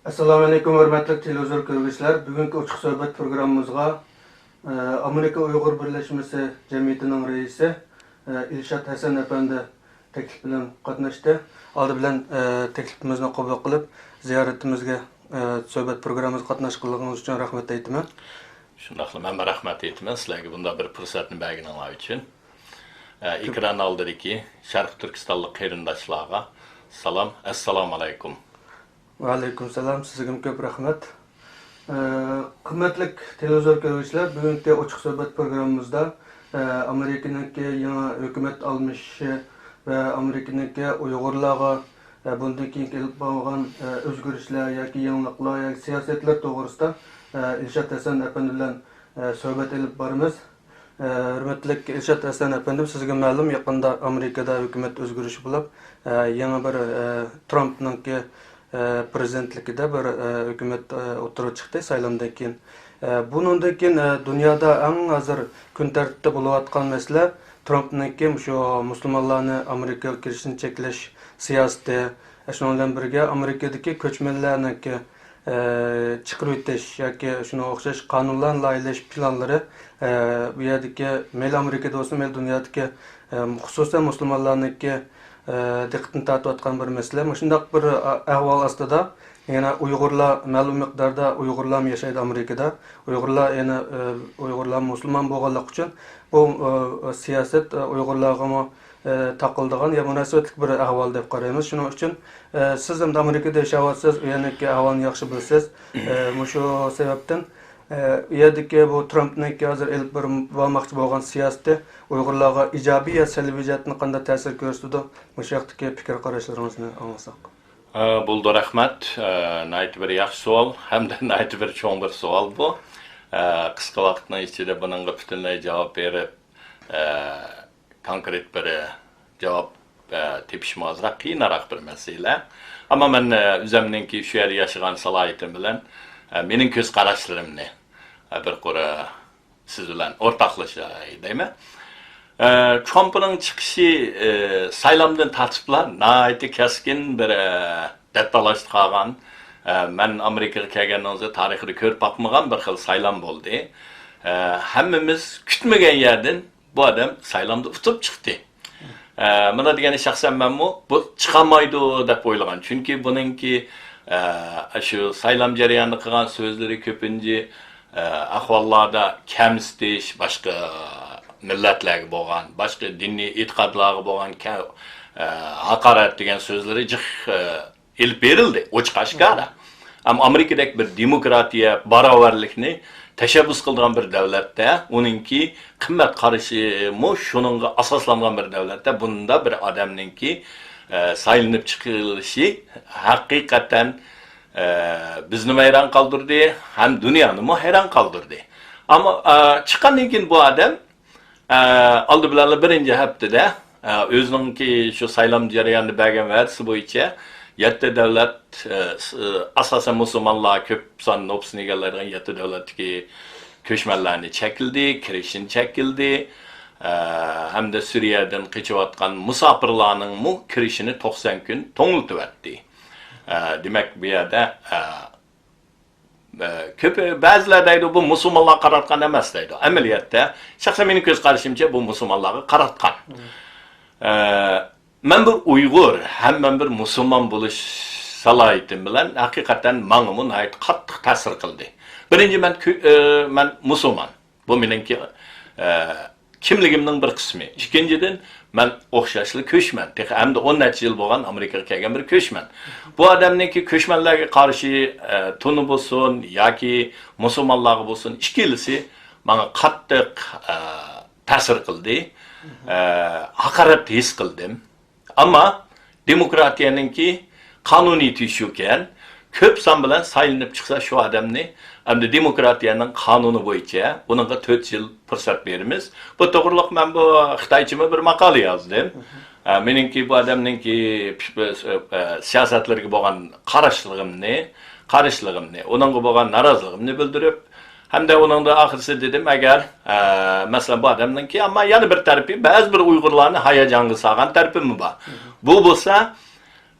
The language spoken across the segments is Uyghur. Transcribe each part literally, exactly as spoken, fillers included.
ئەسسالامۇئەلەيكۇم، ھۆرمەتلىك تېلېۋىزور كۆرگۈچىلەر! بۈگۈنكى ئوچۇق سۆھبەت پروگراممىمىزغا، ئە، ئامېرىكا ئۇيغۇر بىرلەشمىسى جەمئىيىتىنىڭ رەئىسى، ئە، ئىلشات ھەسەن ئەپەندى تەكلىپ بىلەن قاتناشتى. ئالدى بىلەن، ئە، تەكلىپىمىزنى قوبۇل قىلىپ، زىيارىتىمىزگە، ئە، سۆھبەت پروگراممىمىزغا قاتناشقانلىقىڭىز ئۈچۈن رەھمەت ئېيتىمەن. شۇنداقلا مەنمۇ رەھمەت ئېيتىمەن سىلەرگە بۇنداق بىر پۇرسەتنى بەرگىنىڭلار ئۈچۈن. ئە، ئېكران ئالدىدىكى شەرقىي تۈركىستانلىق قېرىنداشلارغا سالام، ئەسسالامۇئەلەيكۇم. ۋەئەلەيكۇم سالام، سىزگىمۇ كۆپ رەھمەت. ئە، قىممەتلىك تېلېۋىزور كۆرگۈچىلەر، بۈگۈنكى ئوچۇق سۆھبەت پروگراممىمىزدا، ئە، ئامېرىكىنىڭكى يېڭى ھۆكۈمەت ئالمىشىشى ۋە ئامېرىكىنىڭكى ئۇيغۇرلارغا، ئە، بۇندىن كېيىنكى ئېلىپ بارغان، ئە، ئۆزگىرىشلەر ياكى يېڭىلىقلار ياكى سىياسەتلەر توغرىسىدا، ئە، ئىلشات ھەسەن ئەپەندى بىلەن، ئە، سۆھبەت ئېلىپ بارىمىز. ئە، ھۆرمەتلىك ئىلشات ھەسەن ئەپەندىم، سىزگە مەلۇم، يېقىندا ئامېرىكىدا ھۆكۈمەت ئۆزگىرىشى بولۇپ، ئە، يېڭى بىر، ئە، ترامپنىڭكى، ئە، پىرېزىدېنتلىكىدە بىر، ئە، ھۆكۈمەت، ئە، ئوتتۇرىغا چىقتى سايلامدىن كېيىن. ئە، بۇنىڭدىن كېيىن، ئە، دۇنيادا ئەڭ ھازىر كۈن تەرتىپتە بولۇۋاتقان مەسىلە ترامپنىڭكى مۇشۇ مۇسۇلمانلارنى ئامېرىكىغا كىرىشىنى چەكلەش سىياسىتى، شۇنىڭ بىلەن بىرگە ئامېرىكىدىكى كۆچمەنلەرنىڭكى ئە، چىقىرىۋېتىش ياكى شۇنىڭغا ئوخشاش قانۇنلارنى لايىھەلەش پىلانلىرى، ئە، بۇ يەردىكى مەيلى ئامېرىكىدا بولسۇن، مەيلى دۇنيادىكى، ئە، خۇسۇسەن مۇسۇلمانلارنىڭكى، ئە، دىققىتىنى تارتىۋاتقان بىر مەسىلە. مۇشۇنداق بىر، ئە، ئەھۋال ئاستىدا يەنە ئۇيغۇرلار، مەلۇم مىقداردا ئۇيغۇرلارمۇ ياشايدۇ ئامېرىكىدا. ئۇيغۇرلار يەنە، ئە، ئۇيغۇرلار مۇسۇلمان بولغانلىقى ئۈچۈن بۇ، ئە، سىياسەت، ئە، ئۇيغۇرلارغىمۇ ئى، تاقىلىدىغان يا مۇناسىۋەتلىك بىر ئەھۋال دەپ قارايمىز. شۇنىڭ ئۈچۈن، ئى، سىز ئەمدى ئامېرىكىدا ياشاۋاتىسىز، ئۇ يەرنىڭكى ئەھۋالىنى ياخشى بىلىسىز. ئى، مۇشۇ سەۋەبتىن، ئى، ئۇ يەردىكى بۇ ترامپنىڭكى ھازىر ئېلىپ بار-، بارماقچى بولغان سىياسىتى ئۇيغۇرلارغا ئىجابىي يا سەلبىي جەھەتتىن قانداق تەسىر كۆرسىتىدۇ؟ مۇشۇ ھەقتىكى پىكىر قاراشلىرىڭىزنى ئاڭلىساق. ئە، بولىدۇ، رەھمەت. ئە، ناھايىتى بىر ياخشى سوئال ھەمدە ناھايىتى بىر چوڭ بىر سوئال بۇ. ئە، قىسقا ۋاقىتنىڭ ئىچىدە بۇنىڭغا پۈتۈنلەي جاۋاب بېرىپ، ئە، كونكرېت بىر جاۋاب، ئە، تېپىشمۇ ئازراق قىيىنراق بىر مەسىلە. ئەمما مەن، ئە، ئۆزەمنىڭكى شۇ يەردە ياشىغان سالاھىيىتىم بىلەن، ئە، مېنىڭ كۆز قاراشلىرىمنى، ئە، بىر قۇر، ئە، سىز بىلەن ئورتاقلىشاي دەيمەن. ئە، ترامپنىڭ چىقىشى، ئە، سايلامدىن تارتىپلا ناھايىتى كەسكىن بىر، ئە، دەتتالاشتا قالغان. ئە، مەن ئامېرىكىغا كەلگەندىن تارىخىدا كۆرۈپ باقمىغان بىر خىل سايلام بولدى. ئە، ھەممىمىز كۈتمىگەن يەردىن بۇ ئادەم سايلامدا ئۇتۇپ چىقتى. ئە، مۇنداق دېگەندە شەخسەن مەنمۇ بۇ چىقالمايدۇ دەپ ئويلىغان. چۈنكى بۇنىڭكى، ئە، شۇ سايلام جەريانىدا قىلغان سۆزلىرى كۆپىنچە، ئە، ئەھۋاللاردا كەمسىتىش، باشقا مىللەتلەرگە بولغان، باشقا دىنىي ئېتىقادلارغا بولغان كە-، ئە، ھاقارەت دېگەن سۆزلىرى جىق، ئە، ئېلىپ بېرىلدى، ئوچۇق ئاشكارا. ئەمما ئامېرىكىدەك بىر دېموكراتىيە، باراۋەرلىكنى تەشەببۇس قىلىدىغان بىر دۆلەتتە، ئۇنىڭكى قىممەت قارىشىمۇ شۇنىڭغا ئاساسلانغان بىر دۆلەتتە بۇنداق بىر ئادەمنىڭكى، ئە، سايلىنىپ چىقىلىشى ھەقىقەتەن، ئە، بىزنىمۇ ھەيران قالدۇردى، ھەم دۇنيانىمۇ ھەيران قالدۇردى. ئەمما، ئە، چىققاندىن كېيىن بۇ ئادەم ئە، ئالدى بىلەنلا بىرىنچى ھەپتىدە، ئە، ئۆزىنىڭكى شۇ سايلام جەريانىدا بەرگەن ۋەدىسى بويىچە يەتتە دۆلەت، ئە، س-، ئاساسەن مۇسۇلمانلار كۆپ سان نوپۇسنى ئىگىلەيدىغان يەتتە دۆلەتتىكى كۆچمەنلەرنى چەكلىدى، كىرىشىنى چەكلىدى، ئە، ھەمدە سۈرىيەدىن قېچىۋاتقان مۇساپىرلارنىڭمۇ كىرىشىنى توقسان كۈن توڭلىتىۋەتتى. ئە، دېمەك، بۇ يەردە، ئە، ئە، كۆپ، بەزىلەر دەيدۇ، بۇ مۇسۇلمانلارغا قاراتقان ئەمەس دەيدۇ. ئەمەلىيەتتە، شەخسەن مېنىڭ كۆز قارىشىمچە، بۇ مۇسۇلمانلارغا قاراتقان. ئە، مەن بىر ئۇيغۇر ھەم مەن بىر مۇسۇلمان بولۇش سالاھىيىتىم بىلەن ھەقىقەتەن ماڭىمۇ ناھايىتى قاتتىق تەسىر قىلدى. بىرىنچى، مەن كۆ-، ئە، مەن مۇسۇلمان. بۇ مېنىڭكى، ئە، كىملىكىمنىڭ بىر قىسمى. ئىككىنچىدىن، مەن ئوخشاشلا كۆچمەن. تېخى ئەمدى ئون نەچچە يىل بولغان ئامېرىكىغا كەلگەن بىر كۆچمەن. بۇ ئادەمنىڭكى كۆچمەنلەرگە قارشى، ئە، تونۇ بولسۇن ياكى مۇسۇلمانلارغا بولسۇن، ئىككىلىسى ماڭا قاتتىق، ئە، تەسىر قىلدى. ئە، ھاقارەت ھېس قىلدىم. ئەمما دېموكراتىيەنىڭكى قانۇنىيىتى شۇكەن، كۆپ سان بىلەن سايلىنىپ چىقسا شۇ ئادەمنى، ئەمدى دېموكراتىيەنىڭ قانۇنى بويىچە بۇنىڭغا تۆت يىل پۇرسەت بېرىمىز. بۇ توغرىلىق مەن بۇ خىتايچىمۇ بىر ماقالە يازدىم. ئە، مېنىڭكى بۇ ئادەمنىڭكى پىش-، ئە، سىياسەتلىرىگە بولغان قارشىلىقىمنى، قارشىلىقىمنى، ئۇنىڭغا بولغان نارازىلىقىمنى بىلدۈرۈپ، ھەمدە ئۇنىڭدا ئاخىرسى دېدىم، ئەگەر، ئە، مەسىلەن، بۇ ئادەمنىڭكى، ئەمما يەنە بىر تەرىپى، بەزى بىر ئۇيغۇرلارنى ھاياجانغا سالغان تەرىپىمۇ بار. بۇ بولسا،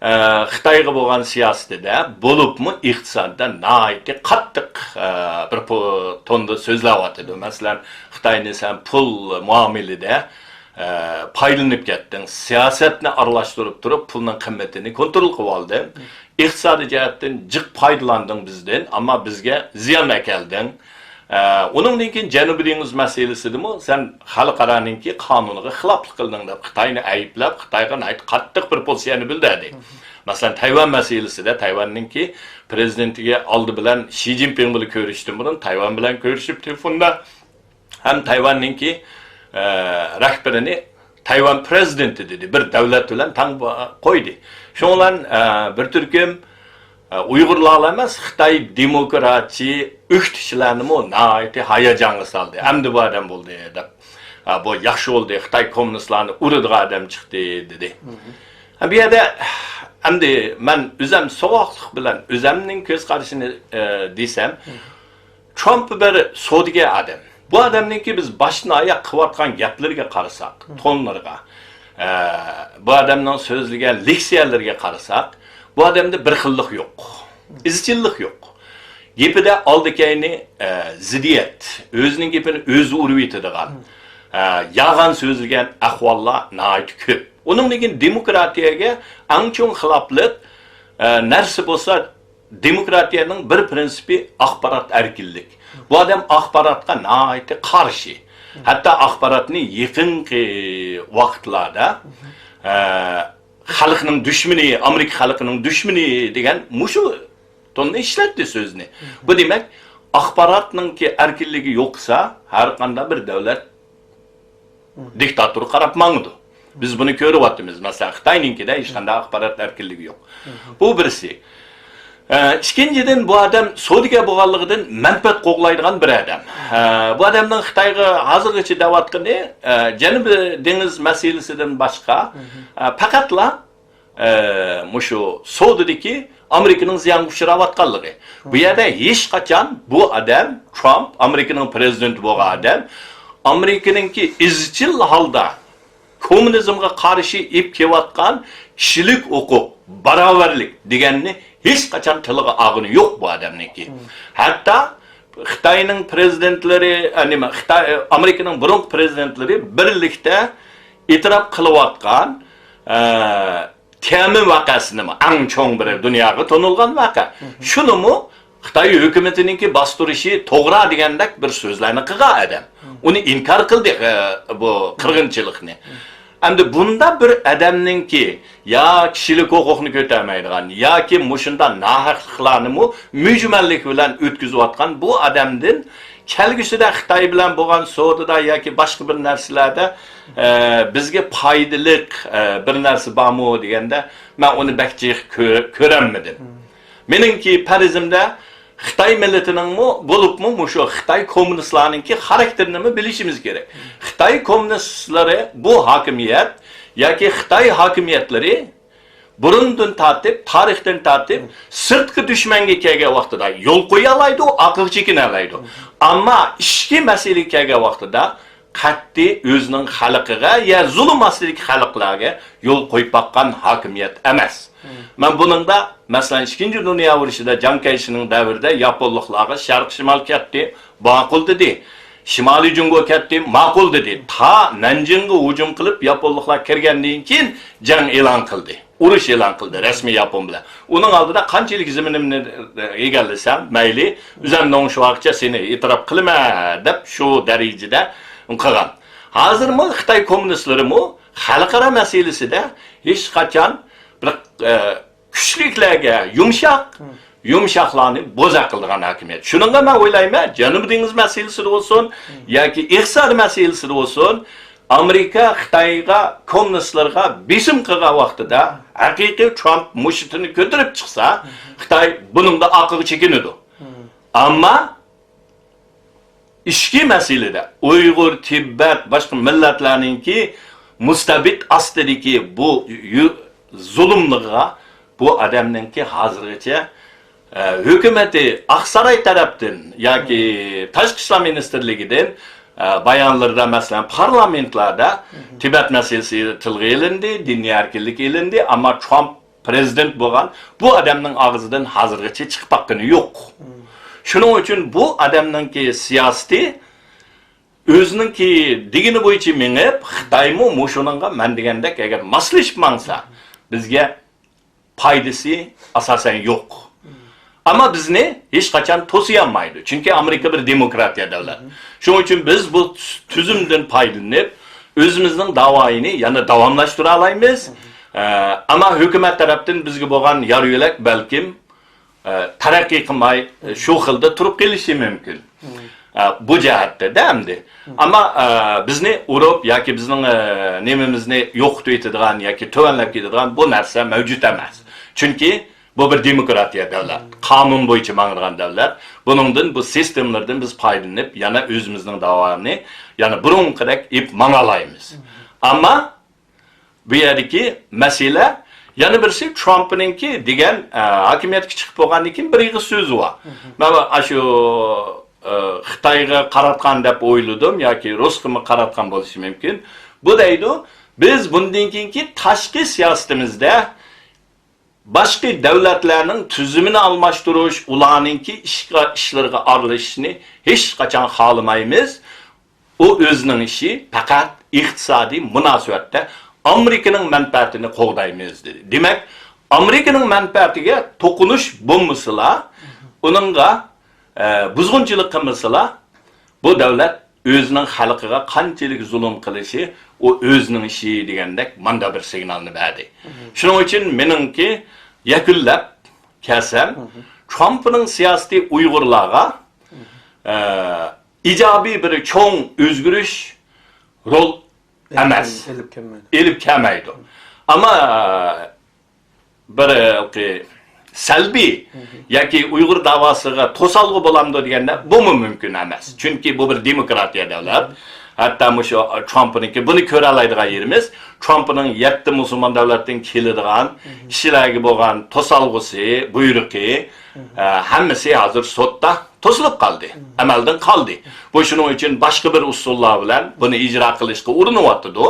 ئە، خىتايغا بولغان سىياسىتىدە، بولۇپمۇ ئىقتىسادتا ناھايىتى قاتتىق، ئە، بىر پو-، توندا سۆزلەۋاتىدۇ. مەسىلەن، خىتاينى سەن پۇل مۇئامىلىدە، ئە، پايدىلىنىپ كەتتىڭ. سىياسەتنى ئارىلاشتۇرۇپ تۇرۇپ، پۇلنىڭ قىممىتىنى كونترول قىلىۋالدىڭ. ئىقتىسادىي جەھەتتىن جىق پايدىلاندىڭ بىزدىن، ئەمما بىزگە زىيان ئەكەلدىڭ. ئە، ئۇنىڭدىن كېيىن جەنۇبىي دېڭىز مەسىلىسىدىمۇ سەن خەلقئارانىڭكى قانۇنىغا خىلاپلىق قىلدىڭ دەپ، خىتاينى ئەيىبلەپ، خىتايغا ناھايىتى قاتتىق بىر پوزىتسىيەنى بىلدۈردى. مەسىلەن، تەيۋەن مەسىلىسىدە تەيۋەننىڭكى پرېزىدېنتىگە ئالدى بىلەن شى جىنپىڭ بىلەن كۆرۈشۈشتىن بۇرۇن تەيۋەن بىلەن كۆرۈشۈپ تېلېفوندا ھەم تەيۋەننىڭكى، ئە، رەھبىرىنى تەيۋەن پرېزىدېنتى دېدى. بىر دۆلەت بىلەن تەڭ با-، قويدى. شۇنىڭ بىلەن، ئە، بىر تۈركۈم، ئە، ئۇيغۇرلارلا ئەمەس، خىتاي دېموكراتچى ئۆكتىچىلەرنىمۇ ناھايىتى ھاياجانغا سالدى. ئەمدى بۇ ئادەم بولدى دەپ. ئە، بۇ ياخشى بولدى، خىتاي كوممۇنىستلارنى ئۇرىدىغان ئادەم چىقتى دېدى. ھە، بۇ يەردە ئەمدى مەن ئۆزەم سوغۇقلۇق بىلەن ئۆزەمنىڭ كۆز قارىشىنى، ئە، دېسەم، ترامپ بىر سودىگەر ئادەم. بۇ ئادەمنىڭكى بىز باشتىن ئاياق قىلىۋاتقان گەپلىرىگە قارىساق، تونلىرىغا، ئە، بۇ ئادەمنىڭ سۆزلىگەن لېكسىيەلىرىگە قارىساق، بۇ ئادەمدە بىر خىللىق يوق. ئىزچىللىق يوق. گېپىدە ئالدى-كەينى، ئە، زىددىيەت، ئۆزىنىڭ گېپىنى ئۆزى ئۇرۇۋېتىدىغان، ئە، يالغان سۆزلىگەن ئەھۋاللار ناھايىتى كۆپ. ئۇنىڭدىن كېيىن دېموكراتىيەگە ئەڭ چوڭ خىلاپلىق، ئە، نەرسە بولسا، دېموكراتىيەنىڭ بىر پىرىنسىپى ئاخبارات ئەركىنلىك. بۇ ئادەم ئاخباراتقا ناھايىتى قارشى. ھەتتا ئاخباراتنى يېقىنقى ۋاقىتلاردا، ئە، خەلقنىڭ دۈشمىنى، ئامېرىكا خەلقىنىڭ دۈشمىنى دېگەن مۇشۇ توننى ئىشلەتتى سۆزنى. بۇ دېمەك، ئاخباراتنىڭكى ئەركىنلىكى يوقىسا، ھەر قانداق بىر دۆلەت دىكتاتورغا قاراپ ماڭىدۇ. بىز بۇنى كۆرۈۋاتىمىز. مەسىلەن، خىتاينىڭكىدە ھېچقانداق ئاخبارات ئەركىنلىكى يوق. بۇ بىرسى. ئە، ئىككىنچىدىن، بۇ ئادەم سودىگەر بولغانلىقىدىن مەنپەئەت قوغلايدىغان بىر ئادەم. ئە، بۇ ئادەمنىڭ خىتايغا ھازىرغىچە دەۋاتقىنى، ئە، جەنۇبىي دېڭىز مەسىلىسىدىن باشقا، ئە، پەقەتلا ئە، مۇشۇ سودىدىكى ئامېرىكىنىڭ زىيانغا ئۇچراۋاتقانلىقى. بۇ يەردە ھېچقاچان بۇ ئادەم، ترامپ، ئامېرىكىنىڭ پرېزىدېنتى بولغان ئادەم، ئامېرىكىنىڭكى ئىزچىل ھالدا كوممۇنىزمغا قارشى ئېلىپ كېلىۋاتقان كىشىلىك ھوقۇق، باراۋەرلىك دېگەننى ھېچقاچان تىلغا ئالغىنى يوق بۇ ئادەمنىڭكى. ھەتتا خىتاينىڭ پرېزىدېنتلىرى، ئە، نېمە، خىتاي، ئامېرىكىنىڭ بۇرۇنقى پرېزىدېنتلىرى بىرلىكتە ئېتىراپ قىلىۋاتقان، ئە، تيەنئەنمېن ۋەقەسىنىمۇ، ئەڭ چوڭ بىر دۇنياغا تونۇلغان ۋەقە. شۇنىمۇ خىتاي ھۆكۈمىتىنىڭكى باستۇرۇشى توغرا دېگەندەك بىر سۆزلەرنى قىلغان ئادەم. ئۇنى ئىنكار قىلدى، ئە، بۇ قىرغىنچىلىقنى. ئەمدى بۇنداق بىر ئادەمنىڭكى يا كىشىلىك ھوقۇقنى كۆتەرمەيدىغان ياكى مۇشۇنداق ناھەقلىقلارنىمۇ مۈجمەللىك بىلەن ئۆتكۈزۈۋاتقان بۇ ئادەمدىن كەلگۈسىدە خىتاي بىلەن بولغان سودىدا ياكى باشقا بىر نەرسىلەردە، ئە، بىزگە پايدىلىق، ئە، بىر نەرسە بارمۇ دېگەندە، مەن ئۇنى بەك جىق كۆ-، كۆرەلمىدىم. مېنىڭكى پەرىزىمدە خىتاي مىللىتىنىڭمۇ، بولۇپمۇ مۇشۇ خىتاي كوممۇنىستلارنىڭكى خاراكتېرىنىمۇ بىلىشىمىز كېرەك. خىتاي كوممۇنىستلىرى بۇ ھاكىمىيەت ياكى خىتاي ھاكىمىيەتلىرى بۇرۇندىن تارتىپ، تارىختىن تارتىپ، سىرتقى دۈشمەنگە كەلگەن ۋاقتىدا يول قويالايدۇ، ئارقىغا چېكىنەلەيدۇ. ئەمما ئىچكى مەسىلىگە كەلگەن ۋاقتىدا قەتئىي ئۆزىنىڭ خەلقىگە يا زۇلۇم ئاستىدىكى خەلقلەرگە يول قويۇپ باققان ھاكىمىيەت ئەمەس. مەن بۇنىڭدا، مەسىلەن، ئىككىنچى دۇنيا ئۇرۇشىدا جاڭ كەيشىنىڭ دەۋرىدە ياپونلۇقلارغا شەرق شىمال كەتتى، ماقۇل دېدى. شىمالىي جۇڭگو كەتتى، ماقۇل دېدى. تا نەنجىڭغا ھۇجۇم قىلىپ، ياپونلۇقلار كىرگەندىن كېيىن جەڭ ئېلان قىلدى. ئۇرۇش ئېلان قىلدى رەسمىي ياپون بىلەن. ئۇنىڭ ئالدىدا قانچىلىك زېمىنىمنى ئىگىلىسەم مەيلى، ئۈزەندوڭ شۇغاچە سېنى ئېتىراپ قىلىمەن دەپ شۇ دەرىجىدە قىلغان. ھازىرمۇ خىتاي كوممۇنىستلىرىمۇ خەلقئارا مەسىلىسىدە ھېچقاچان بىر، ئە، كۈچلۈكلەرگە يۇمشاق، يۇمشاقلارنى بوزەك قىلىدىغان ھاكىمىيەت. شۇنىڭغا مەن ئويلايمەن، جەنۇبىي دېڭىز مەسىلىسىدە بولسۇن ياكى ئىقتىساد مەسىلىسىدە بولسۇن، ئامېرىكا خىتايغا، كوممۇنىستلارغا بېسىم قىلغان ۋاقتىدا ھەقىقىي ترامپ مۇشتىنى كۆتۈرۈپ چىقسا، خىتاي بۇنىڭدا ئارقىغا چېكىنىدۇ. ئەمما ئىچكى مەسىلىدە ئۇيغۇر، تىبەت، باشقا مىللەتلەرنىڭكى مۇستەبىت ئاستىدىكى بۇ يۇ-، زۇلۇملىقىغا بۇ ئادەمنىڭكى ھازىرغىچە، ئە، ھۆكۈمىتى ئاقساراي تەرەپتىن ياكى تاشقى ئىشلار مىنىستىرلىكىدىن، ئە، بايانلىرىدا، مەسىلەن، پارلامېنتلاردا تىبەت مەسىلىسى تىلغا ئېلىندى، دىنىي ئەركىنلىك ئېلىندى، ئەمما ترامپ پرېزىدېنت بولغان بۇ ئادەمنىڭ ئاغزىدىن ھازىرغىچە چىقىپ باققىنى يوق. شۇنىڭ ئۈچۈن بۇ ئادەمنىڭكى سىياسىتى ئۆزىنىڭكى دېگىنى بويىچە مېڭىپ، خىتايمۇ مۇشۇنىڭغا مەن دېگەندەك ئەگەر ماسلىشىپ ماڭسا، بىزگە پايدىسى ئاساسەن يوق. ئەمما بىزنى ھېچقاچان توسىيالمايدۇ. چۈنكى ئامېرىكا بىر دېموكراتىيە دۆلەت. شۇنىڭ ئۈچۈن بىز بۇ تۈزۈمدىن پايدىلىنىپ، ئۆزىمىزنىڭ داۋايىنى يەنە داۋاملاشتۇرالايمىز. ئە، ئەمما ھۆكۈمەت تەرەپتىن بىزگە بولغان يار يۆلەك بەلكىم، ئە، تەرەققىي قىلماي، شۇ خىلدا تۇرۇپ قېلىشى مۇمكىن. ئە، بۇ جەھەتتە-دە ئەمدى. ئەمما، ئە، بىزنى ئۇرۇپ ياكى بىزنىڭ، ئە، نېمىمىزنى يوقىتىۋېتىدىغان ياكى تۆۋەنلەپ كېتىدىغان بۇ نەرسە مەۋجۇت ئەمەس. چۈنكى بۇ بىر دېموكراتىيە دۆلەت، قانۇن بويىچە ماڭىدىغان دۆلەت. بۇنىڭدىن، بۇ سىستېمىلىرىدىن بىز پايدىلىنىپ، يەنە ئۆزىمىزنىڭ داۋانى يەنە بۇرۇنقىدەك ئېلىپ ماڭالايمىز. ئەمما بۇ يەردىكى مەسىلە، يەنە بىرسى ترامپنىڭكى دېگەن، ئە، ھاكىمىيەتكە چىقىپ بولغاندىن كېيىن بىر ئېغىز سۆزى بار. مەن ئاشۇ، ئە، خىتايغا قاراتقان دەپ ئويلىدىم ياكى رۇسقىمۇ قاراتقان بولۇشى مۇمكىن. بۇ دەيدۇ، بىز بۇندىن كېيىنكى تاشقى سىياسىتىمىزدە باشقا دۆلەتلەرنىڭ تۈزۈمىنى ئالماشتۇرۇش، ئۇلارنىڭكى ئىشقا، ئىشلىرىغا ئارىلىشىشنى ھېچقاچان خالىمايمىز. ئۇ ئۆزىنىڭ ئىشى، پەقەت ئىقتىسادىي مۇناسىۋەتتە ئامېرىكىنىڭ مەنپەئەتىنى قوغدايمىز، دېدى. دېمەك، ئامېرىكىنىڭ مەنپەئەتىگە توقۇنۇش بولمىسىلا، ئۇنىڭغا، ئە، بۇزغۇنچىلىق قىلمىسىلا، بۇ دۆلەت ئۆزىنىڭ خەلقىگە قانچىلىك زۇلۇم قىلىشى، ئۇ ئۆزىنىڭ ئىشى دېگەندەك ماندا بىر سىگنالنى بەردى. شۇنىڭ ئۈچۈن مېنىڭكى يەكۈنلەپ كەلسەم، ترامپنىڭ سىياسىتى ئۇيغۇرلارغا، ئە، ئىجابىي بىر چوڭ ئۆزگىرىش رول ئېلىپ ئەمەس. كەلمەيدۇ. ئېلىپ كەلمەيدۇ. ئەمما، ئە، بىر، ئە، سەلبىي ياكى ئۇيغۇر داۋاسىغا توسالغۇ بولامدۇ دېگەندە، بۇمۇ مۇمكىن ئەمەس. چۈنكى بۇ بىر دېموكراتىيە دۆلەت. ھەتتا مۇشۇ ترامپنىڭكى بۇنى كۆرەلەيدىغان يېرىمىز، ترامپنىڭ يەتتە مۇسۇلمان دۆلەتتىن كېلىدىغان كىشىلەرگە بولغان توسالغۇسى، بۇيرۇقى، ئە، ھەممىسى ھازىر سوتتا توسۇلۇپ قالدى، ئەمەلدىن قالدى. بۇ شۇنىڭ ئۈچۈن باشقا بىر ئۇسۇللار بىلەن بۇنى ئىجرا قىلىشقا ئۇرۇنۇۋاتىدۇ.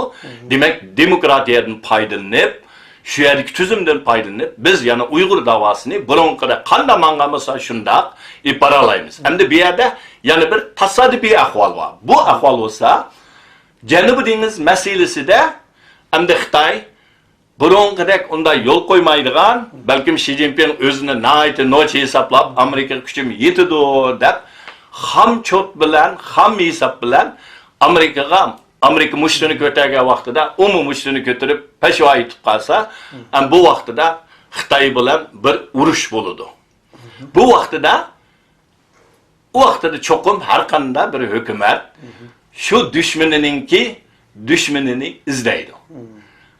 دېمەك، دېموكراتىيەدىن پايدىلىنىپ، شۇ يەردىكى تۈزۈمدىن پايدىلىنىپ، بىز يەنە ئۇيغۇر داۋاسىنى بۇرۇنقىدەك قانداق ماڭغان بولسا شۇنداق ئېلىپ بارالايمىز. ئەمدى بۇ يەردە يەنە بىر تاسادىپىي ئەھۋال بار. بۇ ئەھۋال بولسا، جەنۇبىي دېڭىز مەسىلىسىدە ئەمدى خىتاي بۇرۇنقىدەك ئۇنداق يول قويمايدىغان، بەلكىم شى جىنپىڭ ئۆزىنى ناھايىتى نوچى ھېسابلاپ، ئامېرىكىغا كۈچۈم يېتىدۇ دەپ، خام چوت بىلەن، خام ھېساب بىلەن ئامېرىكىغا، ئامېرىكا مۇشتىنى كۆتەرگەن ۋاقتىدا، ئۇمۇ مۇشتىنى كۆتۈرۈپ، پەشۋا ئېتىپ قالسا، ئەم، بۇ ۋاقتىدا خىتاي بىلەن بىر ئۇرۇش بولىدۇ. بۇ ۋاقتىدا ئۇ ۋاقتىدا چوقۇم ھەر قانداق بىر ھۆكۈمەت شۇ دۈشمىنىنىڭكى دۈشمىنىنى ئىزدەيدۇ.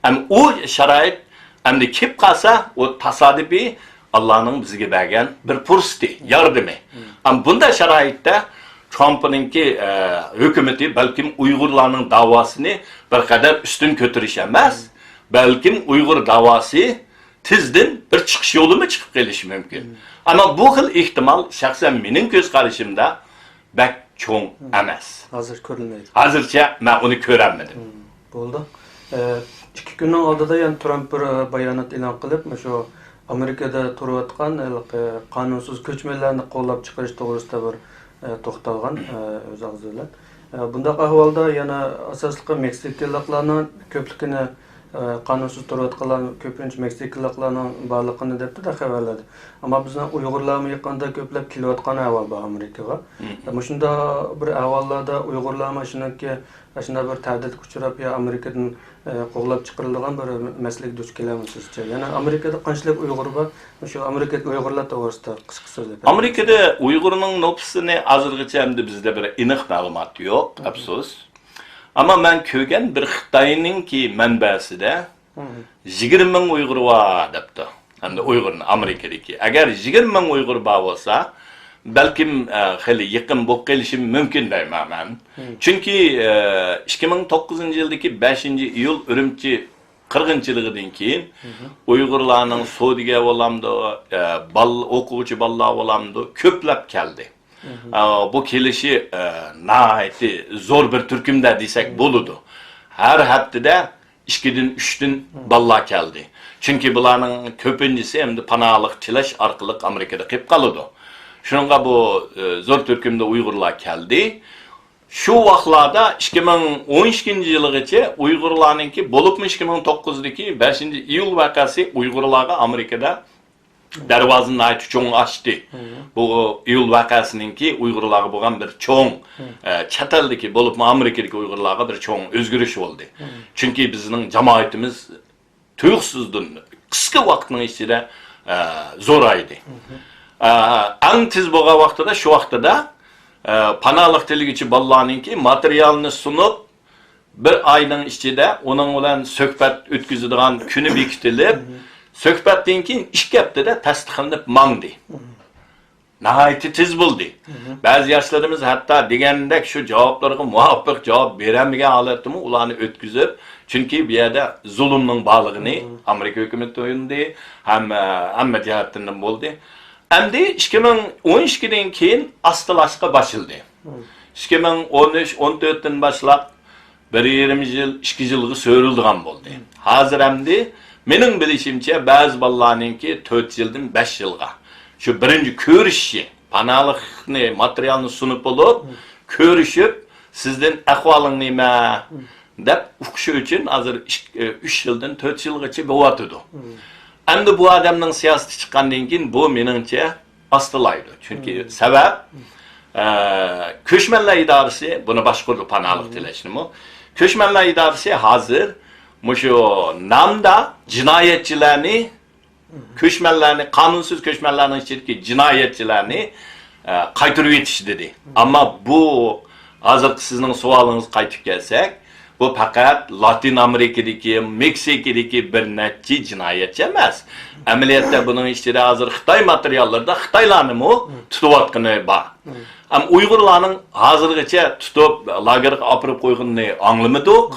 ئەم ئۇ شارائىت ئەمدى كېلىپ قالسا، ئۇ تاسادىپىي ئاللانىڭ بىزگە بەرگەن بىر پۇرسىتى، ياردىمى. ئەم بۇنداق شارائىتتا ترامپنىڭكى، ئە، ھۆكۈمىتى بەلكىم ئۇيغۇرلارنىڭ داۋاسىنى بىر قەدەر ئۈستۈن كۆتۈرۈش ئەمەس، بەلكىم ئۇيغۇر داۋاسى تېزدىن بىر چىقىش يولىمۇ چىقىپ قېلىشى مۇمكىن. ئەمما بۇ خىل ئېھتىمال شەخسەن مېنىڭ كۆز قارىشىمدا بەك چوڭ ئەمەس. ھازىر كۆرۈلمەيدۇ. ھازىرچە مەن ئۇنى كۆرەلمىدىم. بولدى. ئە، ئىككى كۈننىڭ ئالدىدا يەنە ترامپ بىر، ئە، بايانات ئېلان قىلىپ، مۇشۇ ئامېرىكىدا تۇرۇۋاتقان ھېلىقى قانۇنسىز كۆچمەنلەرنى قوللاپ چىقىرىش توغرىسىدا بىر، ئە، توختالغان، ئە، ئۆز ئاغزى بىلەن. ئە، بۇنداق ئەھۋالدا يەنە ئاساسلىقى مېكسىكىلىقلارنىڭ كۆپلۈكىنى، ئە، قانۇنسىز تۇرۇۋاتقانلار كۆپىنچە مېكسىكىلىقلارنىڭ بارلىقىنى دەپتۇ-دە خەۋەرلەردە. ئەمما بىزنىڭ ئۇيغۇرلارمۇ يېقىندا كۆپلەپ كېلىۋاتقان ئەھۋال بار ئامېرىكىغا. مۇشۇنداق بىر ئەھۋاللاردا ئۇيغۇرلارمۇ شۇنىڭكى، شۇنداق بىر تەھدىتكە ئۇچراپ يا ئامېرىكىدىن، ئە، قوغلاپ چىقىرىلىدىغان بىر مەسىلىگە دۇچ كېلەرمۇ سىزچە؟ يەنە ئامېرىكىدا قانچىلىك ئۇيغۇر بار؟ شۇ ئامېرىكىدىكى ئۇيغۇرلار توغرىسىدا قىسقا سۆزلەپ ئامېرىكىدا ئۇيغۇرنىڭ نوپۇسىنى ھازىرغىچە ئەمدى بىزدە بىر ئېنىق مەلۇمات يوق، ئەپسۇس. ئەمما مەن كۆرگەن بىر خىتاينىڭكى مەنبەسىدە يىگىرمە مىڭ ئۇيغۇر بار دەپتۇ. ئەمدى ئۇيغۇرنى ئامېرىكىدىكى. ئەگەر يىگىرمە مىڭ ئۇيغۇر بار بولسا، بەلكىم، ئە، خېلى يېقىن بولۇپ قېلىشى مۇمكىن دەيمەن مەن. چۈنكى، ئە، ئىككى مىڭ توققۇزىنچى يىلدىكى بەشىنچى ئىيۇل ئۈرۈمچى قىرغىنچىلىقىدىن كېيىن ئۇيغۇرلارنىڭ سودىگەر بولامدۇ، ئە، بال-، ئوقۇغۇچى بالىلار بولامدۇ، كۆپلەپ كەلدى. ئە، بۇ كېلىشى، ئە، ناھايىتى زور بىر تۈركۈمدە دېسەك بولىدۇ. ھەر ھەپتىدە ئىككىدىن، ئۈچتىن بالىلار كەلدى. چۈنكى بۇلارنىڭ كۆپىنچىسى ئەمدى پاناھلىق تىلەش ئارقىلىق ئامېرىكىدا قېلىپ قالىدۇ. شۇنىڭغا بۇ، ئە، زور تۈركۈمدە ئۇيغۇرلار كەلدى. شۇ ۋاقىتلاردا ئىككى مىڭ ئون ئىككىنچى يىلغىچە ئۇيغۇرلارنىڭكى، بولۇپمۇ ئىككى مىڭ توققۇزدىكى بەشىنچى ئىيۇل ۋەقەسى ئۇيغۇرلارغا ئامېرىكىدا دەرۋازىنى ناھايىتى چوڭ ئاچتى. بۇ ئىيۇل ۋەقەسىنىڭكى ئۇيغۇرلارغا بولغان بىر چوڭ، ئە، چەت ئەلدىكى، بولۇپمۇ ئامېرىكىدىكى ئۇيغۇرلارغا بىر چوڭ ئۆزگىرىش بولدى. چۈنكى بىزنىڭ جامائىتىمىز تۇيۇقسىزدىن قىسقا ۋاقىتنىڭ ئىچىدە، ئە، زورايدى. ئە، ئەڭ تېز بولغان ۋاقتىدا، شۇ ۋاقتىدا، ئە، پاناھلىق تىلىگۈچى بالىلارنىڭكى ماتېرىيالنى سۇنۇپ، بىر ئاينىڭ ئىچىدە ئۇنىڭ بىلەن سۆھبەت ئۆتكۈزىدىغان كۈنى بېكىتىلىپ، سۆھبەتتىن كېيىن ئىككى ھەپتىدە تەستىقلىنىپ ماڭدى. ناھايىتى تېز بولدى. بەزى ياشلىرىمىز ھەتتا دېگەندەك شۇ جاۋابلارغا مۇۋاپىق جاۋاب بېرەلمىگەن ھالەتتىمۇ ئۇلارنى ئۆتكۈزۈپ، چۈنكى بۇ يەردە زۇلۇمنىڭ بارلىقىنى ئامېرىكا ھۆكۈمىتى تونۇدى، ھەم، ھەممە جەھەتتىن بولدى. ئەمدى ئىككى مىڭ ئون ئىككىدىن كېيىن ئاستىلاشقا باشلىدى. ئىككى مىڭ ئون ئۈچ، ئون تۆتتىن باشلاپ بىر يېرىم يىل، ئىككى يىلغا سۆرۈلىدىغان بولدى. ھازىر ئەمدى مېنىڭ بىلىشىمچە بەزى بالىلارنىڭكى تۆت يىلدىن بەش يىلغا شۇ بىرىنچى كۆرۈشۈشى، پاناھلىقنى، ماتېرىيالنى سۇنۇپ بولۇپ، كۆرۈشۈپ، سىزدىن ئەھۋالىڭ نېمە؟ دەپ ئۇقۇشى ئۈچۈن ھازىر ئىك-، ئۈچ يىلدىن تۆت يىلغىچە بولۇۋاتىدۇ. ئەمدى بۇ ئادەمنىڭ سىياسىتى چىققاندىن كېيىن بۇ مېنىڭچە ئاستىلايدۇ. چۈنكى سەۋەب، ئە، كۆچمەنلەر ئىدارىسى بۇنى باشقۇرىدۇ، پاناھلىق تىلەشنىمۇ. كۆچمەنلەر ئىدارىسى ھازىر مۇشۇ نامدا جىنايەتچىلەرنى، كۆچمەنلەرنى، قانۇنسىز كۆچمەنلەرنىڭ ئىچىدىكى جىنايەتچىلەرنى، ئە، قايتۇرۇۋېتىش دېدى. ئەمما بۇ ھازىرقى سىزنىڭ سوئالىڭىزغا قايتىپ كەلسەك، بۇ پەقەت لاتىن ئامېرىكىدىكى، مېكسىكىدىكى بىر نەچچە جىنايەتچى ئەمەس. ئەمەلىيەتتە بۇنىڭ ئىچىدە ھازىر خىتاي ماتېرىياللىرىدا خىتايلارنىمۇ تۇتۇۋاتقىنى بار. ئەم، ئۇيغۇرلارنىڭ ھازىرغىچە تۇتۇپ، لاگېرغا ئاپىرىپ قويغىنىنى ئاڭلىمىدۇق.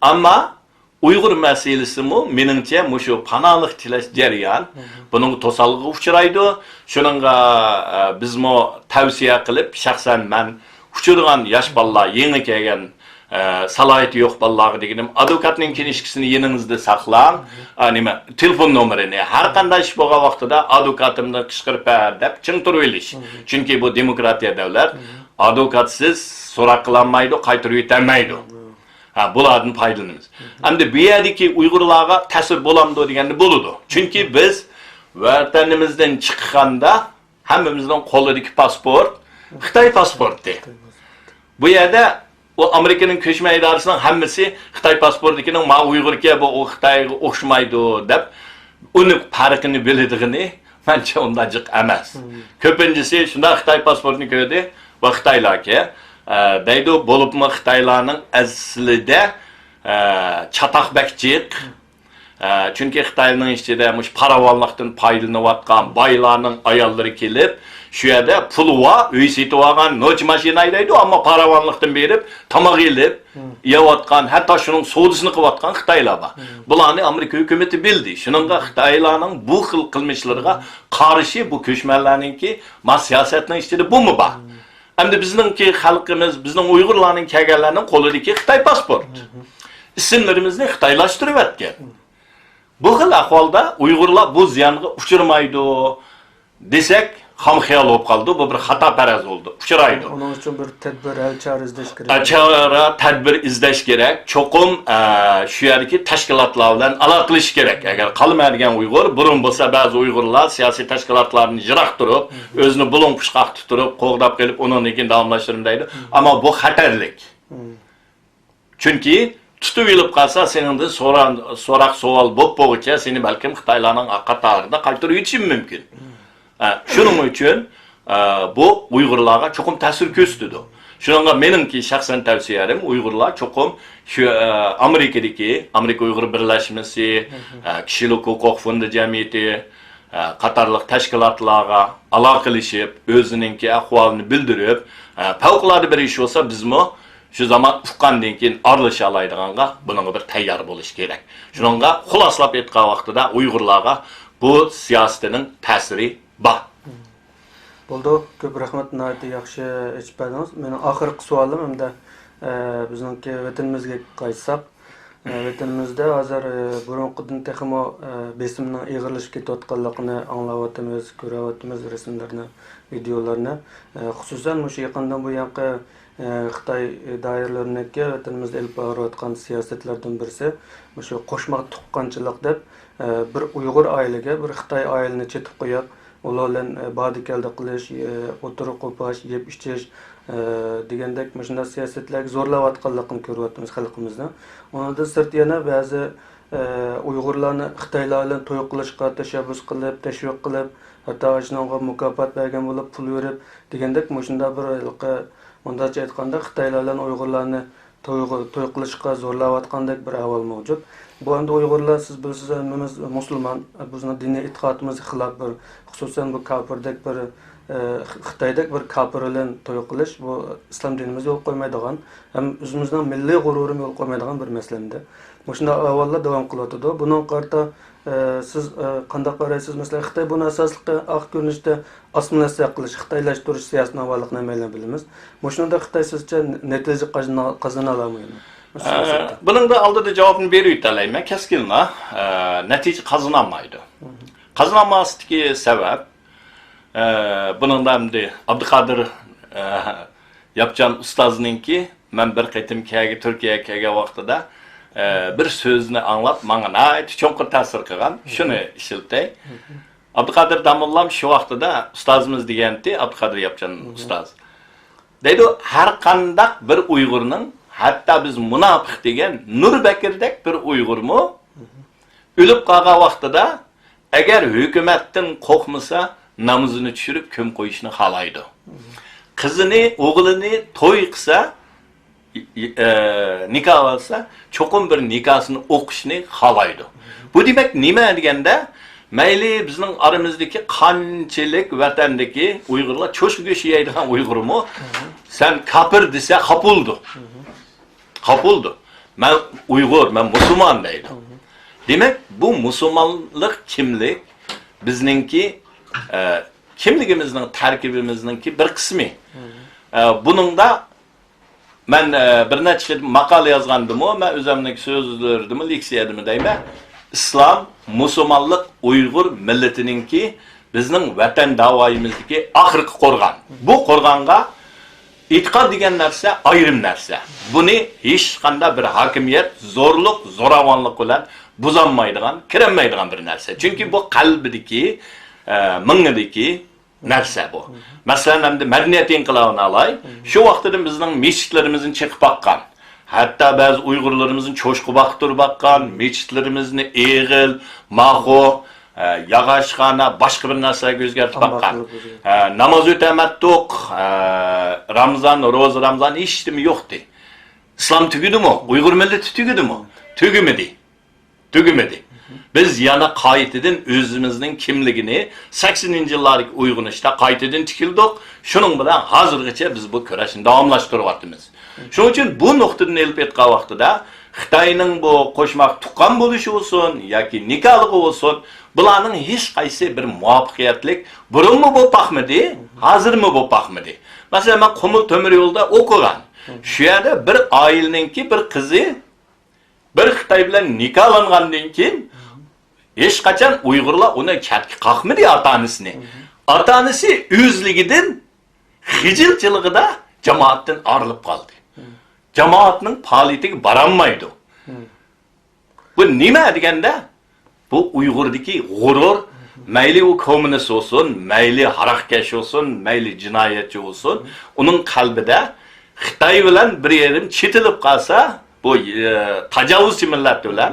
ئەمما ئۇيغۇر مەسىلىسىمۇ، مېنىڭچە، مۇشۇ پاناھلىق تىلەش جەريان بۇنىڭغا توسالغۇغا ئۇچرايدۇ. شۇنىڭغا، ئە، بىزمۇ تەۋسىيە قىلىپ، شەخسەن مەن ئۇچرىغان ياش بالىلار، يېڭى كەلگەن، ئە، سالاھىيىتى يوق بالىلارغا دېگىنىم، ئادۋوكاتنىڭ كىنىشكىسىنى يېنىڭىزدا ساقلاڭ. ئە، نېمە، تېلېفون نومۇرىنى، ھەر قانداق ئىش بولغان ۋاقتىدا ئادۋوكاتىمدىن قىچقىرىپ بەر دەپ چىڭ تۇرۇۋېلىش. چۈنكى بۇ دېموكراتىيە دەۋلەت، ئادۋوكاتسىز سوراق قىلالمايدۇ، قايتۇرۇۋېتەلمەيدۇ. ھە، بۇلاردىن پايدىلىنىمىز. ئەمدى بۇ يەردىكى ئۇيغۇرلارغا تەسىر بولامدۇ دېگەندە بولىدۇ. چۈنكى بىز ۋەتىنىمىزدىن چىققاندا ھەممىمىزنىڭ قولىدىكى پاسپورت خىتاي پاسپورتى. بۇ يەردە ئۇ ئامېرىكىنىڭ كۆچمەن ئىدارىسىنىڭ ھەممىسى خىتاي پاسپورتىكىنىڭ ما ئۇيغۇركەن، بۇ ئۇ خىتايغا ئوخشىمايدۇ دەپ ئۇنى پەرقىنى بىلىدىغىنى مەنچە ئۇنداق جىق ئەمەس. كۆپىنچىسى شۇنداق خىتاي پاسپورتىنى كۆردى، ۋە خىتايلاركەن، ئە، دەيدۇ، بولۇپمۇ خىتايلارنىڭ ئەسلىدە، ئە، چاتاق بەك جىق. ئە، چۈنكى خىتاينىڭ ئىچىدە مۇشۇ پاراۋانلىقتىن پايدىلىنىۋاتقان بايلارنىڭ ئاياللىرى كېلىپ، شۇ يەردە پۇلى بار، ئۆي سېتىۋالغان، نوچى ماشىنا ھەيدەيدۇ، ئەمما پاراۋانلىقتىن بېرىپ تاماق ئېلىپ يەۋاتقان، ھەتتا شۇنىڭ سودىسىنى قىلىۋاتقان خىتايلار بار. بۇلارنى ئامېرىكا ھۆكۈمىتى بىلدى. شۇنىڭغا خىتايلارنىڭ بۇ خىل قىلمىشلىرىغا قارشى بۇ كۆچمەنلەرنىڭكى ما سىياسەتنىڭ ئىچىدە بۇمۇ بار. ئەمدى بىزنىڭكى خەلقىمىز، بىزنىڭ ئۇيغۇرلارنىڭ كەلگەنلەرنىڭ قولىدىكى خىتاي پاسپورت. ئىسىملىرىمىزنى خىتايلاشتۇرۇۋەتكەن. بۇ خىل ئەھۋالدا ئۇيغۇرلار بۇ زىيانغا ئۇچرىمايدۇ دېسەك، خام خىيال بولۇپ قالىدۇ. بۇ بىر خاتا پەرەز بولىدۇ. ئۇچرايدۇ. ئۇنىڭ ئۈچۈن بىر تەدبىر، ھەل چارە ئىزدەش كېرەك. ئە، چارە، تەدبىر ئىزدەش كېرەك. چوقۇم، ئە، شۇ يەردىكى تەشكىلاتلار بىلەن ئالاقىلىشىش كېرەك. ئەگەر قالىمەن دېگەن ئۇيغۇر، بۇرۇن بولسا بەزى ئۇيغۇرلار سىياسىي تەشكىلاتلاردىن يىراق تۇرۇپ، ئۆزىنى بۇلۇڭ پۇشقاقتا تۇرۇپ، قوغداپ قېلىپ، ئۇنىڭدىن كېيىن داۋاملاشتۇرىمەن دەيدۇ. ئەمما بۇ خەتەرلىك. چۈنكى تۇتۇۋېلىپ قالسا، سېنىڭدىن سورا-، سوراق سوئال بوپ بولغۇچە سېنى بەلكىم خىتايلارنىڭ قاتارىدا قايتۇرۇۋېتىشى مۇمكىن. ئە، شۇنىڭ ئۈچۈن، ئە، بۇ ئۇيغۇرلارغا چوقۇم تەسىر كۆرسىتىدۇ. شۇنىڭغا مېنىڭكى شەخسەن تەۋسىيەم، ئۇيغۇرلار چوقۇم شۇ، ئە، ئامېرىكىدىكى، ئامېرىكا ئۇيغۇر بىرلەشمىسى، ئە، كىشىلىك ھوقۇق فوندى جەمئىيىتى، ئە، قاتارلىق تەشكىلاتلارغا ئالاقىلىشىپ، ئۆزىنىڭكى ئەھۋالىنى بىلدۈرۈپ، ئە، پەۋقۇلئاددە بىر ئىش بولسا، بىزمۇ شۇ زامان ئۇققاندىن كېيىن ئارىلىشالايدىغانغا بۇنىڭغا بىر تەييار بولۇش كېرەك. شۇنىڭغا خۇلاسىلاپ ئېيتقان ۋاقتىدا ئۇيغۇرلارغا بۇ سىياسىتىنىڭ تەسىرى بار. بولدى، كۆپ رەھمەت، ناھايىتى ياخشى ئېچىپ بەردىڭىز. مېنىڭ ئاخىرقى سوئالىم ئەمدى، ئە، بىزنىڭكى ۋەتىنىمىزگە قايتساق، ۋەتىنىمىزدە ھازىر، ئە، بۇرۇنقىدىن تېخىمۇ، ئە، بېسىمنىڭ ئېغىرلىشىپ كېتىۋاتقانلىقىنى ئاڭلاۋاتىمىز، كۆرۈۋاتىمىز رەسىملەرنى، ۋىدېئولارنى. ئە، خۇسۇسەن مۇشۇ يېقىندىن بۇيانقى، ئە، خىتاي دائىرىلىرىنىڭكى ۋەتىنىمىزدە ئېلىپ بارىۋاتقان سىياسەتلەردىن بىرسى، مۇشۇ قوشماق تۇغقانچىلىق دەپ، ئە، بىر ئۇيغۇر ئائىلىگە بىر خىتاي ئائىلىنى چېتىپ قويۇپ، ئۇلار بىلەن، ئە، باردى-كەلدى قىلىش، ئە، ئولتۇرۇپ قوپاش، يەپ ئىچىش، ئە، دېگەندەك مۇشۇنداق سىياسەتلەرگە زورلاۋاتقانلىقىنى كۆرۈۋاتىمىز خەلقىمىزنىڭ. ئۇنىڭدىن سىرت يەنە بەزى، ئە، ئۇيغۇرلارنى خىتايلار بىلەن توي قىلىشقا تەشەببۇس قىلىپ، تەشۋىق قىلىپ، ھەتتا ئاشۇنىڭغا مۇكاپات بەرگەن بولۇپ، پۇل بېرىپ دېگەندەك مۇشۇنداق بىر ھېلىقى، مۇنداقچە ئېيتقاندا، خىتايلار بىلەن ئۇيغۇرلارنى تويغا، توي قىلىشقا زورلاۋاتقاندەك بىر ئەھۋال مەۋجۇت. بۇ ئەمدى ئۇيغۇرلار، سىز بىلىسىز، ھەممىمىز مۇسۇلمان، بىزنىڭ دىنىي ئېتىقادىمىزغا خىلاپ بىر، خۇسۇسەن بۇ كاپىردەك بىر، ئە، خىتايدەك بىر كاپىر بىلەن توي قىلىش، بۇ ئىسلام دىنىمىز يول قويمايدىغان، ھەم ئۆزىمىزنىڭ مىللىي غۇرۇرىمۇ يول قويمايدىغان بىر مەسىلە ئەمدى. مۇشۇنداق ئەھۋاللار داۋام قىلىۋاتىدۇ. بۇنىڭغا قارىتا، ئە، سىز، ئە، قانداق قارايسىز؟ مەسىلەن، خىتاي بۇنى ئاساسلىقى ئاق كۆرۈنۈشتە ئاسسىمىلياتسىيە قىلىش، خىتايلاشتۇرۇش سىياسىتىنى ئاۋۋاللىقىنى ھەممەيلەن بىلىمىز. مۇشۇنىڭدا خىتاي سىزچە نەتىجە قازىنا-، قازىنالامدۇ؟ ئە، بۇنىڭدا ئالدىدا جاۋابنى بېرىۋېتەلەيمەن. كەسكىنلا، ئە، نەتىجە قازىنالمايدۇ. قازىنالماسلىقتىكى سەۋەب، ئە، بۇنىڭدا ئەمدى ئابدۇقادىر، ئە، ياپچان ئۇستازنىڭكى، مەن بىر قېتىم كەگە، تۈركىيەگە كەلگەن ۋاقتىدا، ئە، بىر سۆزىنى ئاڭلاپ، ماڭا ناھايىتى چوڭقۇر تەسىر قىلغان. شۇنى ئىشلىتەي. ئابدۇقادىر داموللام شۇ ۋاقتىدا ئۇستازىمىز دېگەنتى، ئابدۇقادىر ياپچان ئۇستاز. دەيدۇ، ھەر قانداق بىر ئۇيغۇرنىڭ، ھەتتا بىز مۇناپىق دېگەن نۇر بەكرىدەك بىر ئۇيغۇرمۇ ئۆلۈپ قالغان ۋاقتىدا، ئەگەر ھۆكۈمەتتىن قورقمىسا، نامىزىنى چۈشۈرۈپ كۆمۈپ قويۇشنى خالايدۇ. قىزىنى، ئوغلىنى توي قىلسا، ئى-، ئى-، ئە، نىكاھ ئالسا، چوقۇم بىر نىكاھسىنى ئوقۇشنى خالايدۇ. بۇ دېمەك نېمە دېگەندە، مەيلى بىزنىڭ ئارىمىزدىكى قانچىلىك ۋەتەندىكى ئۇيغۇرلار چوشقا گۆشى يەيدىغان ئۇيغۇرمۇ، سەن كاپىر دېسە خاپا بولىدۇ. خاپا بولىدۇ. مەن ئۇيغۇر، مەن مۇسۇلمان دەيدۇ. دېمەك، بۇ مۇسۇلمانلىق كىملىك بىزنىڭكى، ئە، كىملىكىمىزنىڭ، تەركىبىمىزنىڭكى بىر قىسمى. ئە، بۇنىڭدا مەن، ئە، بىر نەچچە قېتىم ماقالە يازغاندىمۇ، مەن ئۆزۈمنىڭ سۆزلىرىمدىمۇ، لېكسىيەدىمۇ دەيمەن، ئىسلام، مۇسۇلمانلىق، ئۇيغۇر مىللىتىنىڭكى بىزنىڭ ۋەتەن داۋايىمىزدىكى ئاخىرقى قورغان. بۇ قورغانغا ئېتىقاد دېگەن نەرسە ئايرىم نەرسە. بۇنى ھېچقانداق بىر ھاكىمىيەت زورلۇق، زوراۋانلىق بىلەن بۇزالمايدىغان، كىرەلمەيدىغان بىر نەرسە. چۈنكى بۇ قەلبىدىكى، ئە، مېڭىدىكى نەرسە بۇ. مەسىلەن، ئەمدى مەدەنىيەت ئىنقىلابىنى ئالاي. شۇ ۋاقتىدىن بىزنىڭ مەسچىتلىرىمىزنى چېقىپ باققان، ھەتتا بەزى ئۇيغۇرلىرىمىزنى چوشقا باقتۇرۇپ باققان، مەسچىتلىرىمىزنى ئېغىل، ماخو، ئە، ياغاچخانا، باشقا بىر نەرسىلەرگە ئۆزگەرتىپ باققان. ئە، ناماز ئۆتەمەتتۇق، ئە، رامزان، روزا رامزان ھېچنېمە يوقتى. ئىسلام تۈگىدىمۇ؟ ئۇيغۇر مىللىتى تۈگىدىمۇ؟ تۈگىمىدى. تۈگىمىدى. بىز يەنە قايتىدىن ئۆزىمىزنىڭ كىملىكىنى سەكسىنىنچى يىللاردىكى ئويغىنىشتا قايتىدىن تىكلىدۇق. شۇنىڭ بىلەن ھازىرغىچە بىز بۇ كۈرەشنى داۋاملاشتۇرۇۋاتىمىز. شۇنىڭ ئۈچۈن بۇ نۇقتىدىن ئېلىپ ئېيتقان ۋاقتىدا خىتاينىڭ بۇ قوشماق تۇغقان بولۇشى بولسۇن ياكى نىكاھلىقى بولسۇن، بۇلارنىڭ ھېچقايسى بىر مۇۋەپپەقىيەتلىك، بۇرۇنمۇ بولۇپ باقمىدى، ھازىرمۇ بولۇپ باقمىدى. مەسىلەن، مەن قۇمۇل تۆمۈر يولدا ئوقۇغان. شۇ يەردە بىر ئائىلىنىڭكى بىر قىزى بىر خىتاي بىلەن نىكاھلانغاندىن كېيىن، ھېچقاچان ئۇيغۇرلار ئۇنى چەتكە قاقمىدى، ئاتا-ئانىسىنى. ئاتا-ئانىسى ئۆزلۈكىدىن خىجىلچىلىقىدا جامائەتتىن ئايرىلىپ قالدى. جامائەتنىڭ پائالىيىتىگە بارالمايدۇ. بۇ نېمە دېگەندە، بۇ ئۇيغۇردىكى غۇرۇر، مەيلى ئۇ كوممۇنىست بولسۇن، مەيلى ھاراقكەش بولسۇن، مەيلى جىنايەتچى بولسۇن، ئۇنىڭ قەلبىدە خىتاي بىلەن بىر يېرىم چېتىلىپ قالسا، بۇ، ئە، تاجاۋۇزچى مىللەت بىلەن،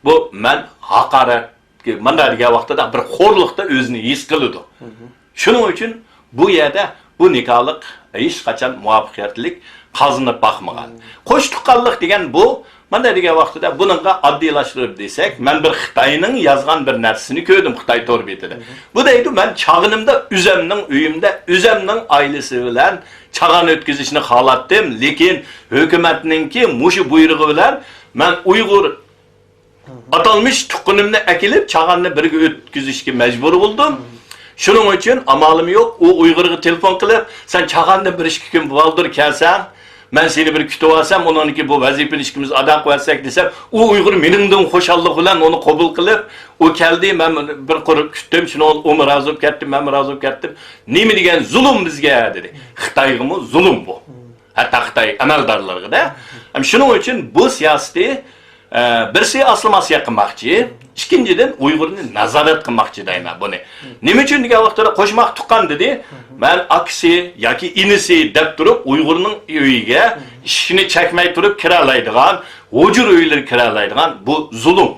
بۇ مەن ھاقارەتكە، مۇنداق دېگەن ۋاقتىدا بىر خورلۇقتا ئۆزىنى ھېس قىلىدۇ. شۇنىڭ ئۈچۈن بۇ يەردە بۇ نىكاھلىق ھېچقاچان مۇۋەپپەقىيەتلىك قازىنىپ باقمىغان. قوش تۇغقانلىق دېگەن بۇ، مانا دېگەن ۋاقتىدا بۇنىڭغا ئاددىيلاشتۇرۇپ دېسەك، مەن بىر خىتاينىڭ يازغان بىر نەرسىسىنى كۆردۈم خىتاي تور بېتىدە. بۇ دەيدۇ، مەن چاغىنىمدا ئۆزەمنىڭ ئۆيۈمدە، ئۆزەمنىڭ ئائىلىسى بىلەن چاغان ئۆتكۈزۈشنى خالاتتىم، لېكىن ھۆكۈمەتنىڭكى مۇشۇ بۇيرۇقى بىلەن مەن ئۇيغۇر ئاتالمىش تۇغقىنىمنى ئەكېلىپ، چاغاننى بىرگە ئۆتكۈزۈشكە مەجبۇر بولدۇم. شۇنىڭ ئۈچۈن ئامالىم يوق، ئۇ ئۇيغۇرغا تېلېفون قىلىپ، سەن چاغاننى بىر ئىككى كۈن بالدۇر كەلسەڭ، مەن سېنى بىر كۈتۈۋالسام، ئۇنىڭدىكى بۇ ۋەزىپىنى ئىككىمىز ئادا قىلىۋەتسەك دېسەم، ئۇ ئۇيغۇر مېنىڭدىن خۇشاللىق بىلەن ئۇنى قوبۇل قىلىپ، ئۇ كەلدى، مەن بىر قۇر كۈتتۈم، شۇنىڭ ئۇمۇ رازى بولۇپ كەتتى، مەنمۇ رازى بولۇپ كەتتىم. نېمە دېگەن زۇلۇم بىزگە، دېدى. خىتايغىمۇ زۇلۇم بۇ. ھەتتا خىتاي ئەمەلدارلىرىغا-دە. ھەم شۇنىڭ ئۈچۈن بۇ سىياسىتى، ئە، بىرسى ئاسسىمىلياتسىيە قىلماقچى، ئىككىنچىدىن، ئۇيغۇرنى نازارەت قىلماقچى دەيمەن بۇنى. نېمە ئۈچۈن دېگەن ۋاقىتتا، قوشماق تۇغقان دېدى، مەن ئاكىسى ياكى ئىنىسى دەپ تۇرۇپ، ئۇيغۇرنىڭ ئۆيىگە ئىشىكنى چەكمەي تۇرۇپ كىرەلەيدىغان، ھۇجرا ئۆيلىرى كىرەلەيدىغان، بۇ زۇلۇم.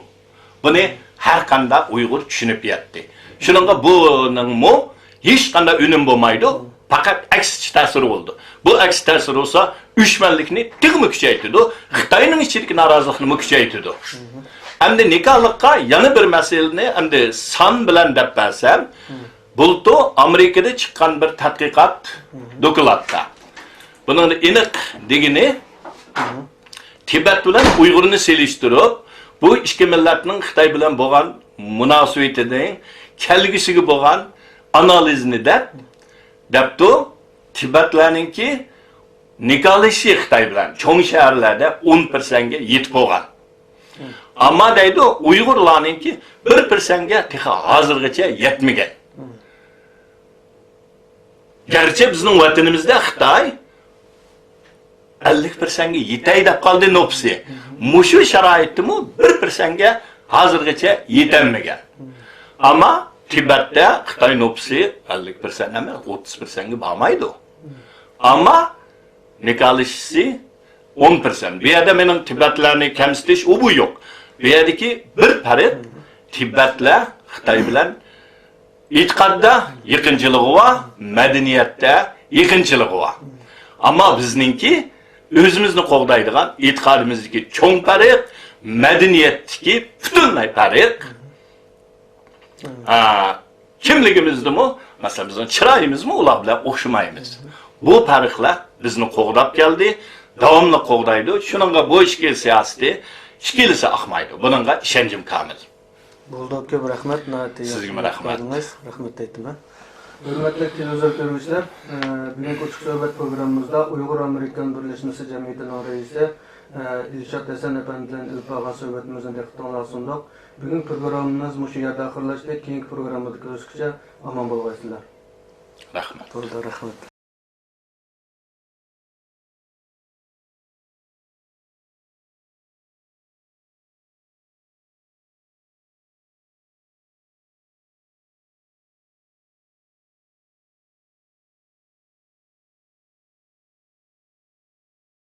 بۇنى ھەر قانداق ئۇيغۇر چۈشىنىپ يەتتى. شۇنىڭغا بۇنىڭمۇ ھېچقانداق ئۈنۈم بولمايدۇ، پەقەت ئەكسىچە تەسىرى بولىدۇ. بۇ ئەكسىچە تەسىرى بولسا، ئۆچمەنلىكنى تېخىمۇ كۈچەيتىدۇ، خىتاينىڭ ئىچىدىكى نارازىلىقنىمۇ كۈچەيتىدۇ. ئەمدى نىكاھلىققا يەنە بىر مەسىلىنى ئەمدى سان بىلەن دەپ بەرسەم، بۇلتۇر ئامېرىكىدا چىققان بىر تەتقىقات دوكلاتتا بۇنىڭدا ئېنىق دېگىنى، تىبەت بىلەن ئۇيغۇرنى سېلىشتۇرۇپ، بۇ ئىككى مىللەتنىڭ خىتاي بىلەن بولغان مۇناسىۋىتىنىڭ كەلگۈسىگە بولغان ئانالىزىنى دەپ، دەپتۇ، تىبەتلەرنىڭكى نىكاھلىشىشى خىتاي بىلەن چوڭ شەھەرلەردە ئون پىرسەنتكە يېتىپ بولغان. ئەمما دەيدۇ، ئۇيغۇرلارنىڭكى بىر پىرسەنتكە تېخى ھازىرغىچە يەتمىگەن. گەرچە بىزنىڭ ۋەتىنىمىزدە خىتاي ئەللىك پىرسەنتكە يېتەي دەپ قالدى نوپۇسى. مۇشۇ شارائىتتىمۇ بىر پىرسەنتكە ھازىرغىچە يېتەلمىگەن. ئەمما تىبەتتە خىتاي نوپۇسى ئەللىك پىرسەنت ئەمەس، ئوتتۇز پىرسەنتكە بارمايدۇ. ئەمما نىكاھلىشىشى ئون پىرسەنت. بۇ يەردە مېنىڭ تىبەتلەرنى كەمسىتىش ئۇ بۇ يوق. بۇ يەردىكى بىر پەرق، تىبەتلەر خىتاي بىلەن ئېتىقادتا يېقىنچىلىقى بار، مەدەنىيەتتە يېقىنچىلىقى بار. ئەمما بىزنىڭكى ئۆزىمىزنى قوغدايدىغان ئېتىقادىمىزدىكى چوڭ پەرق، مەدەنىيەتتىكى پۈتۈنلەي پەرق. ئا، كىملىكىمىزدىمۇ، مەسىلەن، بىزنىڭ چىرايىمىزمۇ ئۇلار بىلەن ئوخشىمايمىز. بۇ پەرقلەر بىزنى قوغداپ كەلدى، داۋاملىق قوغدايدۇ. شۇنىڭغا بۇ ئىككى سىياسىتى ئىككىلىسى ئاقمايدۇ. بۇنىڭغا ئىشەنچىم كامىل. بولدى، كۆپ رەھمەت، ناھايىتى ياخشى سىزگىمۇ رەھمەت. بەردىڭىز. رەھمەت ئېيتىمەن. ھۆرمەتلىك تېلېۋىزور كۆرگۈچىلەر، ئە، بۈگۈنكى ئوچۇق سۆھبەت پروگراممىمىزدا ئۇيغۇر ئامېرىكان بىرلەشمىسى جەمئىيىتىنىڭ رەئىسى، ئە، ئىلشات ھەسەن ئەپەندى بىلەن ئېلىپ بارغان سۆھبەتىمىزنى دىققىتىڭلارغا سۇندۇق. بۈگۈنكى پروگراممىمىز مۇشۇ يەردە ئاخىرلاشتى. كېيىنكى پروگراممىدا كۆرۈشكىچە ئامان بولغايسىلەر. رەھمەت. بولدى، رەھمەت.